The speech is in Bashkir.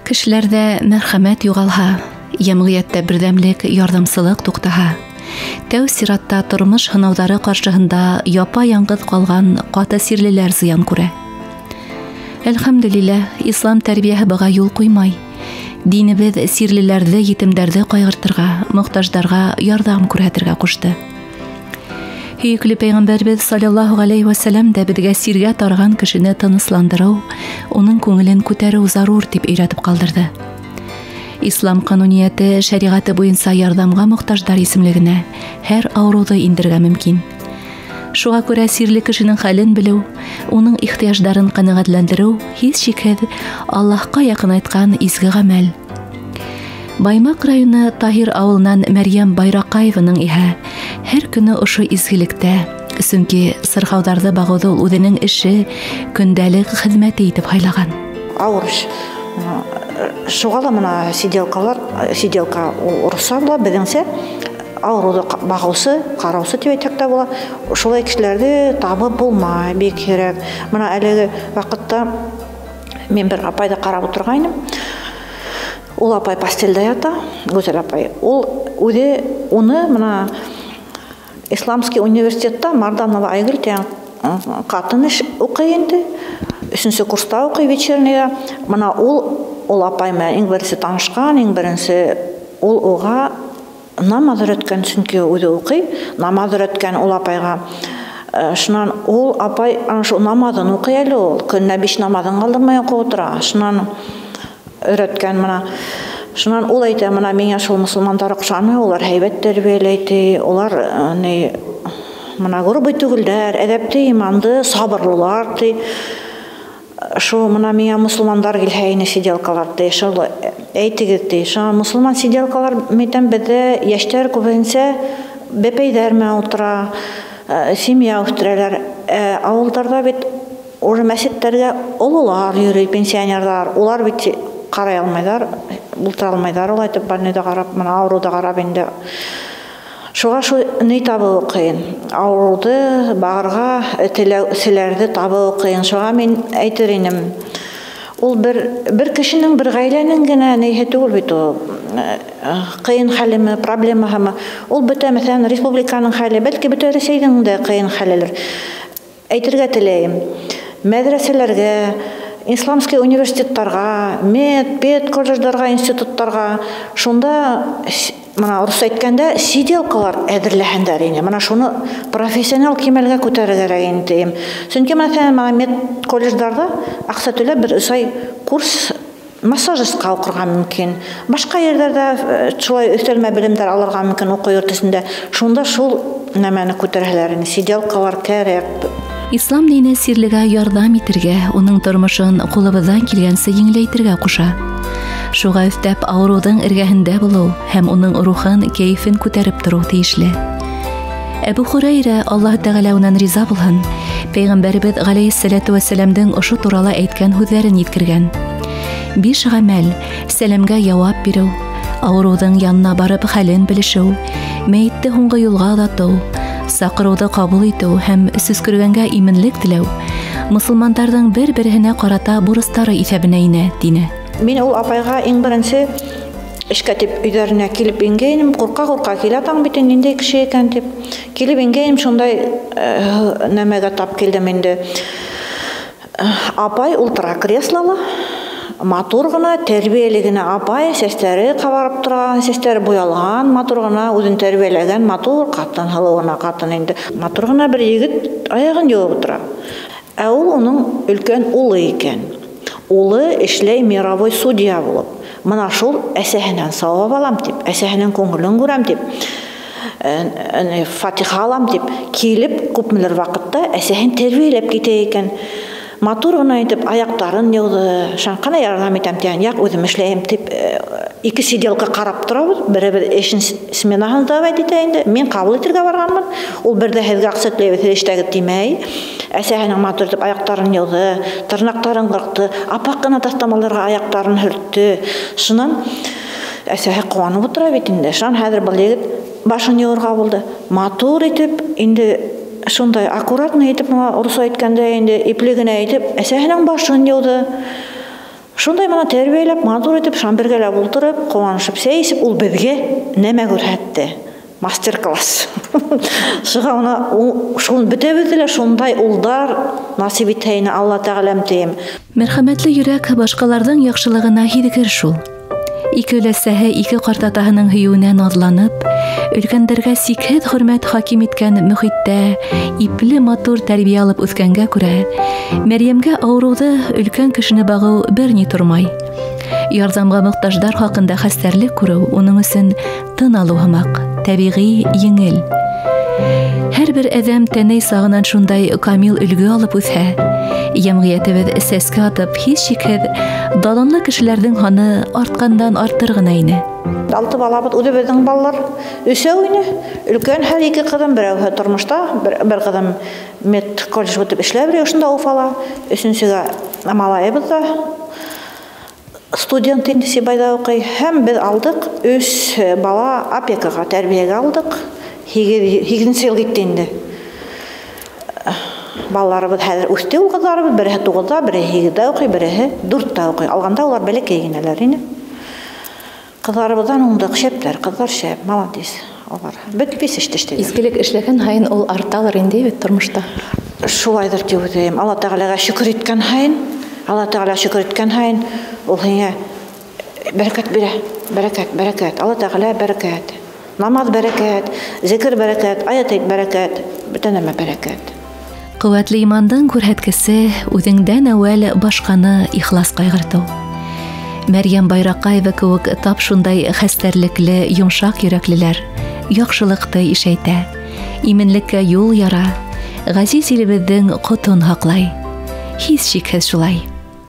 Кешеләрҙә мәрхәмәт юғалһа, йәмғиәттә берҙәмлек, ярҙамсылыҡ туҡтаһа, тәү сиратта тормош һынауҙары ҡаршыһында япа-яңғыҙ ҡалған ҡаты сирлеләр зыян күрә. Әлхәмдүлилләһ, ислам тәрбиәһе быға юл ҡуймай. Динебеҙ сирлеләрҙе, етемдәрҙе ҡайғыртырға, мохтаждарға ярҙам күрһәтергә ҡушты. Һөйөклө пәйғәмбәрбеҙ саллаллаһу ғәләйһи вәсәләм дә беҙгә сиргә тарған кешене тынысландырыу, уның күңелен күтәреү зарур тип өйрәтеп ҡалдырҙы. Ислам ҡануниәте шәриғәте буйынса ярҙамға мохтаждар исемлегенә һәр ауырыуҙы индерергә мөмкин. Шуға күрә сирле кешенең хәлен белеү, уның ихтыяждарын ҡәнәғәтләндереү һис шикһеҙ Аллаһҡа яҡынайтҡан изге ғәмәл. Баймаҡ районы Таһир ауылынан Мәрйәм Байраҡаеваның иһә һәр көнө ошо изгелектә, сөнки сырхауҙарҙы бағыуҙы ул үҙенең эше, көндәлек хеҙмәте итеп һайлаған. Ауыр эш. Шуға ла мына сиделкалар, сиделка ул урыҫса була, беҙҙеңсә ауырыуҙы бағыусы, ҡараусы тип әйтһәк тә була. Шулай кешеләрҙе табып булмай, бик һирәк. Мына әлеге ваҡытта мин бер апайҙы ҡарап ултырғайным. Ул апай постельдә ята, Гүзәл апай. Ул үҙе уны мына Исламский университетта Марданова Айгөл тигән ҡатын эш уҡый инде. Өсөнсө курста уҡый вечерныйҙа. Мына ул апай менән иң беренсе танышҡан, иң беренсе ул уға намаҙ өйрәткән, сөнки үҙе уҡый, намаҙ өйрәткән ул апайға. Шунан ул апай ана шул намаҙын уҡый әле ул, көнөнә 5 намаҙын ҡалдырмай уҡып ултыра. Шунан өйрәткән мына. Шунан ул әйтә, мына миңә шул мосолмандар оҡшаны, улар һәйбәт тәрбиәләй, ти, улар ни мына грубый түгелдәр, әҙәпте, иманды, сабырлылар, ти. Шул мына миңә мосолмандар килһә ине сиделкалар, ти, шул әйтегеҙ, ти. Шунан мосолман сиделкалар, әйтәм, беҙҙә йәштәр күбеһенсә бәпәйҙәр менән ултыра, семья үҫтерәләр. Ауылдарҙа бит уже мәсеттәргә ололар йөрөй, пенсионерҙар, улар бит ҡарай алмайҙар, ултыра алмайҙар, улай итеп больныйҙа ҡарап, мына ауырыуҙа ҡарап инде. Шуға шул ни табыуы ҡыйын. Ауырыуҙы бағырға теләүселәрҙе табыуы ҡыйын. Шуға мин әйтер инем, ул бер кешенең, бер ғаиләнең генә ниһе түгел бит ул. Ҡыйын хәлеме, проблемаһымы. Ул бөтә, мәҫәлән, республиканың хәле, бәлки бөтә Рәсәйҙең дә ҡыйын хәлелер. Әйтергә теләйем, мәҙрәсәләргә, исламский университеттарға, мед, пед колледждарға, институттарға шунда мына урыҫса әйткәндә сиделкалар әҙерләһендәр ине. Мына шуны профессионал кимәлгә күтәрергә кәрәк ине тием. Сөнки мәҫәлән, мына мед колледждарҙа аҡса түләп бер өс ай курс массажистҡа уҡырға мөмкин. Башҡа ерҙәрҙә шулай өҫтәлмә белемдәр алырға мөмкин уҡыу йорт эсендә. Шунда шул нәмәне күтәрһәләр ине. Сиделкалар кәрәк. Ислам дине сирлегә ярҙам итергә, уның тормошон ҡулыбыҙҙан килгәнсә еңеләйтергә ҡуша. Шуға өҫтәп ауырыуҙың эргәһендә булыу һәм уның рухын, кәйефен күтәреп тороу тейешле. Әбү Хурәйрә, Аллаһ Тәғәлә унан риза булһын, Пәйғәмбәребеҙ ғәләйһиссәләтү вәссәләмдең ошо турала әйткән һүҙҙәрен еткергән. 5 ғәмәл: сәләмгә яуап биреү, ауырыуҙың янына барып хәлен белешеү, мәйетте һуңғы юлға оҙатыу, саҡырыуҙы ҡабул итеү һәм сөскөргәнгә именлек теләү мосолмандарҙың бер-береһенә ҡарата бурыстары иҫәбенә инә, тине. Мин ул апайға иң беренсе эшкә тип өйҙәренә килеп ингәйнем, ҡурҡа-ҡурҡа килә таң бит инде, ниндәй кеше икән тип. Килеп ингәйнем, шундай нәмәгә тап килдем инде. Апай ултыра креслола, матур ғына, тәрбиәле генә апай, сәстәре ҡабарып тора, сәстәре буялған, матур ғына, үҙен тәрбиәләгән матур ҡатын, һылыу ғына ҡатын инде. Матур ғына бер егет аяғын йыуып ултыра. Ә ул уның өлкән улы икән. Улы эшләй мировой судья булып. Мына шул әсәһенән сауап алам тип, әсәһенең күңелен күрәм тип, фатиха алам тип, килеп күпмелер ваҡытта әсәһен тәрбиәләп китә икән. Матур ғына итеп аяҡтарын йыуҙы, шанҡана ярҙам итәм тигән, яҡ үҙем эшләйем тип, ике сиделка ҡарап торабыҙ, беребеҙ эшен сменаһын давать итә инде. Мин ҡабул итергә барғанмын. Ул бер дә һеҙгә аҡса түләйбеҙ, һеҙ эштәгеҙ тимәй. Әсәһенең матур итеп аяҡтарын йыуҙы, тырнаҡтарын ҡырҡты, апаҡ ҡына таҫтамаларға аяҡтарын һөрттө. Шунан әсәһе ҡыуанып ултыра бит инде. Шунан хәҙер был егет башын йыуырға булды. Матур итеп инде шундай аккуратно итеп, мына урыҫса әйткәндә инде ипле генә итеп әсәһенең башын йыуҙы. Шундай мына тәрбиәләп, матур итеп, шунан бергәләп ултырып, ҡыуанышып сәй эсеп, ул беҙгә нәмә күрһәтте? Мастер-класс. Шуға мына шун бөтәбеҙҙе лә шундай улдар насип итһә ине, Алла Тәғәләм тием. Мәрхәмәтле йөрәк башҡаларҙың яҡшылығына һиҙгер шул. Ике өләсәһе ике ҡартатаһының һөйөүенә наҙланып, өлкәндәргә сикһеҙ хөрмәт хаким иткән мөхиттә ипле матур тәрбиә алып үҫкәнгә күрә, Мәрйәмгә ауырыуҙы өлкән кешене бағыу бер ни тормай. Ярҙамға мохтаждар хаҡында хәстәрлек күреү уның өсөн тын алыу һымаҡ, тәбиғи, еңел. Һәр бер әҙәм тәнәй сағынан шундай камил өлгө алып үҫһә, йәмғиәтебеҙ сәскә атып, һис шикһеҙ даланлы кешеләрҙең һаны артҡандан артыр ғына ине. 6 балабыҙ, үҙебеҙҙең балалар өсәү ине. Өлкән һәр ике ҡыҙым, берәүһе тормошта, бер ҡыҙым мед колледж бөтөп эшләп йөрөй, ошонда Уфала. Өсөнсөгә малайыбыҙ ҙа студент инде, Сибайҙа уҡый. Һәм беҙ алдыҡ 3 бала опекаға, тәрбиәгә алдыҡ. 8-нсе йыл китте инде. Балаларыбыҙ хәҙер үҫте ул ҡыҙҙарыбыҙ, береһе 9-да, береһе 8-дә уҡый, береһе 4-тә уҡый. Алғанда улар бәләкәй генәләр ине. Ҡыҙҙарыбыҙҙан уңдыҡ, шәптәр, ҡыҙҙар шәп, молодец. Улар бөт бис эште эшләйҙәр. Изгелек эшләгән һайын ул арталыр инде бит тормошта. Шулайҙыр тип уйлайым. Алла Тәғәләгә шөкөр иткән һайын, Алла Тәғәләгә шөкөр иткән һайын ул һиңә бәрәкәт бирә. Бәрәкәт, бәрәкәт. Алла Тәғәлә бәрәкәт. Намаҙ бәрәкәт, зикер бәрәкәт, аят әйт бәрәкәт, бөтә нәмә бәрәкәт. Ҡеүәтле имандың күрһәткесе үҙеңдән әүәл башҡаны ихлас ҡайғыртыу. Мәрйәм Байраҡаева кеүек тап шундай хәстәрлекле, йомшаҡ йөрәклеләр яҡшылыҡты ишәйтә, именлеккә юл яра, ғәзиз илебеҙҙең ҡотон һаҡлай. Һис шикһеҙ шулай.